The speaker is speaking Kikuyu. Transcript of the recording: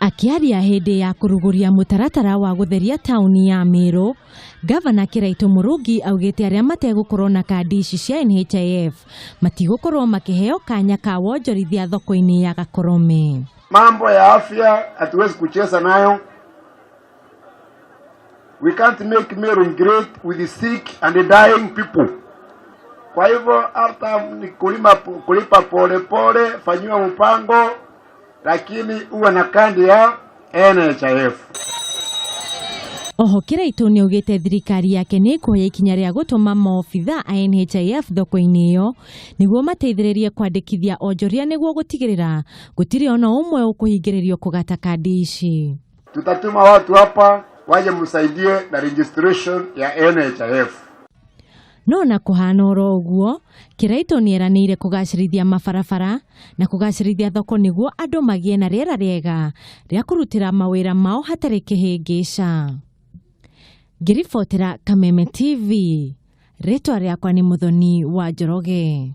Akĩaria hĩndĩ ya kũrugũria mũtaratara wa gũtheria taũni ya Meru, Gavana Kĩraitũ Mũrũngi augĩte arĩa mategũkorwo na kandi ici cia NHIF matigũkorwo makĩheo kanya ka wonjorithia thoko-inĩ ya Gakorome. Mambo ya afya hatuwezi kucheza nayo. We can't make Meru great with the sick and the dying people. Kwa hivyo hata ni kulima, kulipa pole pole, fanyiwa mpango, lakini uwe na kandi ya NHIF. Oho Kĩraitũ nĩaugĩte thirikari yake nĩ ĩkuoya ikinya rĩa gũtũma maobitha a NHIF thoko-inĩ ĩyo nĩguo mateithĩrĩrie kwandĩkithia onjoria nĩguo gũtigĩrĩra gũtirĩ ona ũmwe ũkũhingĩrĩrio kũgata kandi ici. Tutatuma watu hapa waje msaidie na registration ya NHIF. No na kũhana oro ũguo, Kĩraitũ nĩeranĩire kũgacĩrithia mabarabara na kũgacĩrithia thoko nĩguo andũ magĩe na rĩera rĩega rĩa kũrutĩra mawĩra mao hatarĩ kĩhĩngĩca. Ngĩribotera Kameme TV, rĩtwa rĩakwa nĩ Mũthoni wa Njoroge.